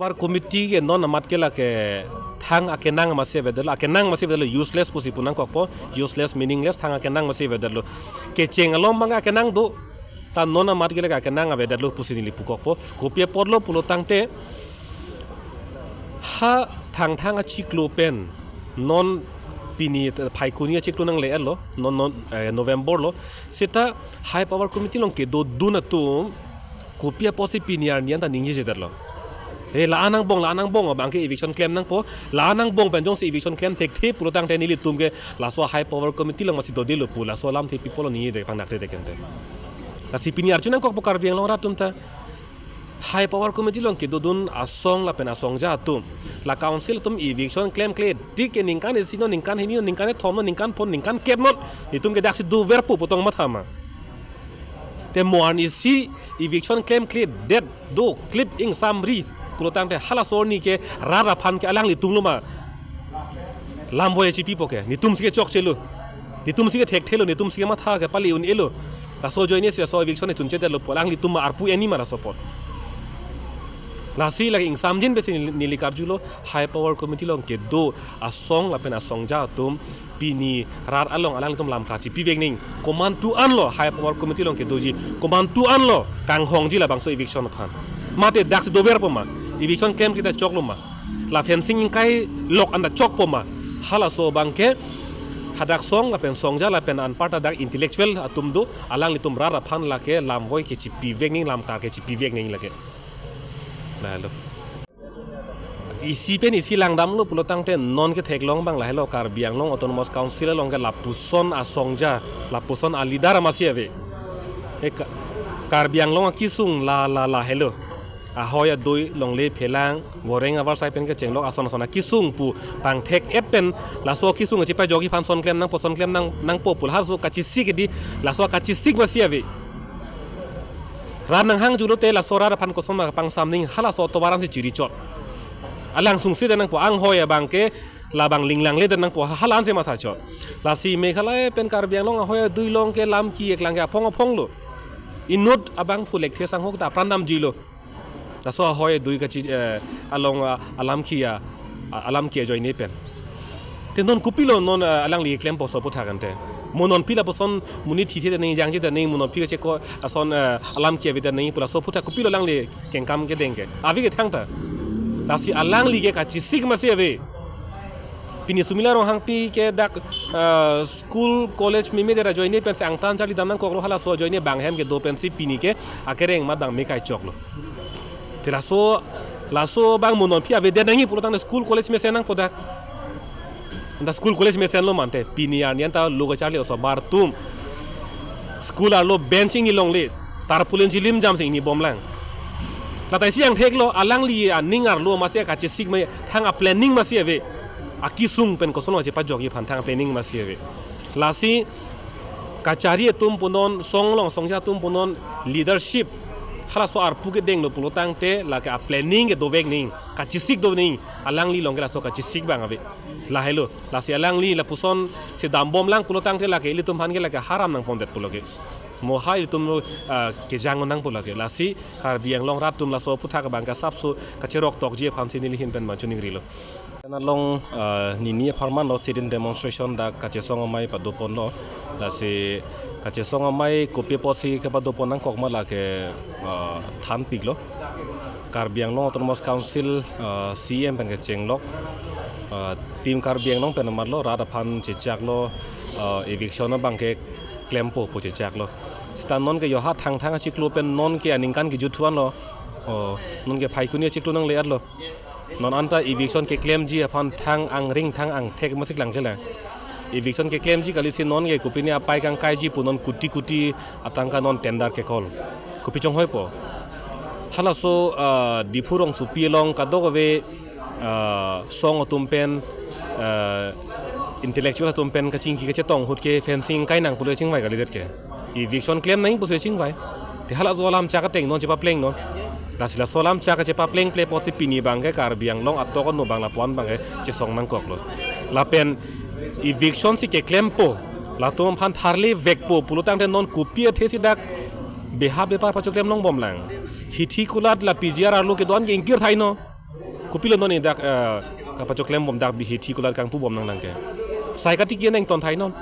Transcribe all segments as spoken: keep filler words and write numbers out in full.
Power committee ke non amat ke lake thang akenang masi avedetlo, akenang masi avedetlo, useless pusi pu nangkokpo, useless, meaningless, thang akenang masi avedetlo. Kecheng along abang akenang do, ta non amat ke lake akenang avedetlo pusi neli pukokpo. Kopi apotlo pulo tangte, ha Thangthang achiklo pen non pini Phaikuni achiklo nangle-etlo, non non, eh, November lo. Seta High Power Committee along kedodun atum kopi apotsi pini arni anta ningjejedetlo. He, la-an angbong, la-an angbong abang ke eviction klem nangpo, la-an angbong pen jongsi eviction klem thekthe pulo tangte nelitum ke laso High Power Committee along masi dodelo pu, laso alamthe pi apotlo ningje pangdak te kente. Lasi pini arju nangkokpo Karbi Anglong arat atum ta, High Power Committee along kedodun asong lapen asongja atum, la council atum eviction klemkle tik ke ningkan isi non, ningkan hini non, ningkan kethom non, ningkan phongo, ningkan kep non, itum ke daksi doverpo pu tong matha ma. Te mo arnisi eviction klemkledet do, klip ingsamri pulo tangte halaso arni ke rat aphan ke alanglitumlo ma lamvoi chipipo ke? Netumsi ke chokchelo, netumsi ke thekthelo, netumsi ke matha ke pali un-elo. Laso ajoine si laso eviction chunchedetlo pu alanglitum ma arpu eni ma laso apot? Lasi lake ingsamjin pensi neli, neli karjulo, High Power Committee along kedo asong lapen asongja atum pini rat along alanglitum lam kachipivek nang. Komantu anlo High Power Committee along kedoji, komantu anlo kanghongji labangso eviction aphan? Mate daksi doverpo ma? Eviction klemkle ta choklo ma? La fencing ingkai lok anta chokpo ma? Halaso abang ke hadak song lapen songja lapen anparta dak intellectual atum do, alanglitum rat aphan lake lamvoi kechipivek nang, lam kar kechipivek nang lake. Lahelo. Isi pen isi langdamlo pulo tangte non ke theklong abang lahelo, Karbi Anglong Autonomous Council along ke lapuson asongja, lapuson aleader masi ave. E Ka-, Karbi Anglong akesung la la lahelo. Ahoi adui, longle phelang, goreng avarsai pen kechenglok ason ason akesung pu pangthek-et pen laso akesung chepajokji aphan son klem nangpo, son klem nang, nangpo pu halaso kachesik di, laso kachesik masi ave. Rat nanghangjulo te laso rat aphan koson ma pangsam nang, halaso tovar ansi chirichot. Alang sungsedet nangpo, anghoi abang ke labang linglangledet nangpo, hala ansi mathachot. Lasi Meghalaya pen Karbi Anglong ahoi adui along ke lam ki-eklang ke aphong aphonglo. Inut abangphu Lekthe Sangho ta apran damjuilo. Laso ahoi adui kachi, eh, along, ah, alam ki-a, ah, alam ki-a ajoine pen. Te non kopilo non, ah, alangli klempo laso aphuthak ante? Mo non phi lapuson monit thithe nang, jangje nang, mo non phi kacheko ason, eh, alam ki-avedet nang pu laso aphuthak kopilo alangli kengkam kedeng ke? Ave ke thangta. Lasi alangli ke kachesik masi ave. Pini Sumila Ronghangpi ke dak, eh, school college memedet ajoine pensi angtan charlidam nangkoklo, halaso ajoine bang hem kedo pensi pini ke akereng amat bang me kaichoklo. Te laso, laso abang mo non phi avedet nangji pulo tangte school college mesen nangpo dak. Anta school college mesenlo mante, pini arni anta lo kacharli osomar atum school arlo bench ingni longle, tarpaulin chilim jamsi ingni bomlang. Lata isi angtheklo, alangli aning arlo masi kachesik ma, thang aplanning masi ave. Akesung pen koson lo chepajokji aphan thang aplanning masi ave. Lasi kachari atum punon, song along songja atum punon, leadership halaso arpu kedenglo pulo tangte lake aplanning ke dovek nang, kachesik do nang, alangli along ke laso kachesik bang ave. Lahelo, lasi alangli lapuson si dambomlang pulo tangte lake ilitum aphan ke lake haram nangpondet pulo ke. Mo ha ilitum, ah, kejang nang pulo ke. Lasi Karbi Anglong rat atum laso aphuthak abang ke asapso kacherok tokji aphansi neli ahin pen ma chuningrilo. Along, ah, nini apharman lo sit-in demonstration dak kachesong amei padoponlo. Lasi kachesong amei kopi apotsi kepadopon nangkok ma lake, ah, thanpiklo. Karbi Anglong Autonomous Council, ah, C E M pen kechenglok, ah, Team Karbi Anglong pen amatlo, rat aphan chechaklo, ah, eviction abang ke klempo pu chechaklo. Seta non ke yo ha Thangthang achiklo pen non ke aningkan kejut thuanlo. Oh, non ke Phaikuni achiklo nangle-etlo. Non anta eviction keklemji aphan thang angring thang angthek masi klangkle lang. Eviction keklemji kalisi non ke kopine apai kangkaiji pu non kuti kuti atangka non tender kekol. Kopi chonghoipo? Halaso, ah, Diphu rongsopi along kadokave, ah, song atum pen, ah, intellectual atum pen kachingki kachetong ahut ke fencing kai nang pulo chingvai kalidet ke. Eviction klem nang pusi chingvai. Te halaso alam chak ateng non chepapleng non. Lasi laso alam chak chepaplengple apotsi pini abang ke Karbi Anglong atok ano abang lapu-an abang ke chesong nangkoklo. Lapen eviction si keklempo, latum aphan tharle vekpo pulo tangte non kopi athesi dak beha bepar pachoklem longbomlang? Hithi kulat la P G R arlo kedo-an ke ingkir thai non. Kopilo non ni dak, eh, kapachoklem bom dak Bihethikulat kangpu bom nang nang ke. Sai katiki nang ton thai non.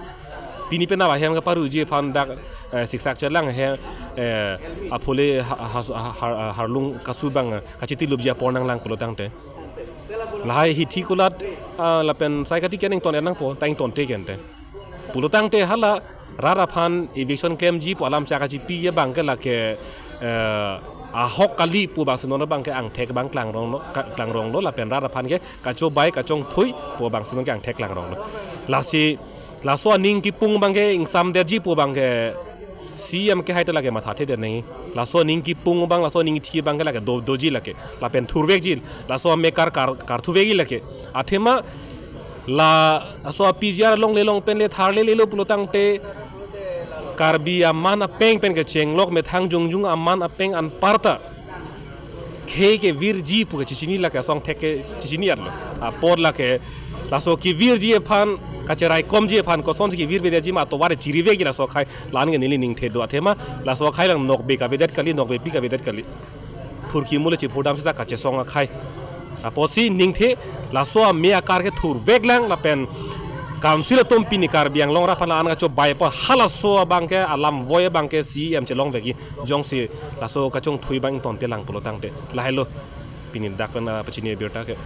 Pini pen ahem kaparuji aphan dak, eh, siksak chelang he, eh, aphole ha-, ha-, ha-, ha-, harlung kasu abang, eh, kachitilupji apor nang lang pulo tangte. Lahai Hethikulat, ah, lapen sai katiki nang ton nangpo, ta ingtonte kente. Pulo tangte hala rat aphan eviction klemji pu alam chak kachipi abang ke lake, eh, ahok kali pu abang si non abang ke angthek abang klangrong lo, ka-, klangrong lo lapen rat aphan ke kachobai kachongthui pu abang si non ke angthek klangrong lo. Lasi laso aning kipung abang ke ingsamdetji pu abang ke C E M ke hai ta lake mathathedet nangji. Laso aning kipung abang, laso aning kithi abang ke lake do, doji lake. Lapen thurvekji, laso amekar kar, karthuvekji lake. Athema la, laso a-P G R along le long pen le tharle lelo pulo tangte Karbi aman apeng pen kechenglok methang jongjung aman apeng anparta khei kevirji pu kechechini lake asong thek kechechini arlo. Apor lake laso kevirji aphan, kacheraikomji aphan, kosonsi kevirvedetji ma atovar chirivekji laso akhai, la-an ke neli ningthe do athema, laso akhai lang nokbe kavedet kali, nokbepi kavedet kali. Phurkimo le chiphurdam seta kachesong akhai. Apotsi ningthe laso ame akar ke thurvek lang lapen council atum pini Karbi Anglong rat aphan la-an kachobai apot halaso abang ke alam voi abang ke C E M chelongvekji jongsi laso kachongthui abang ingtonte lang pulo tangte. Lahai lo pini dak pen, ah, pachini abirta ke.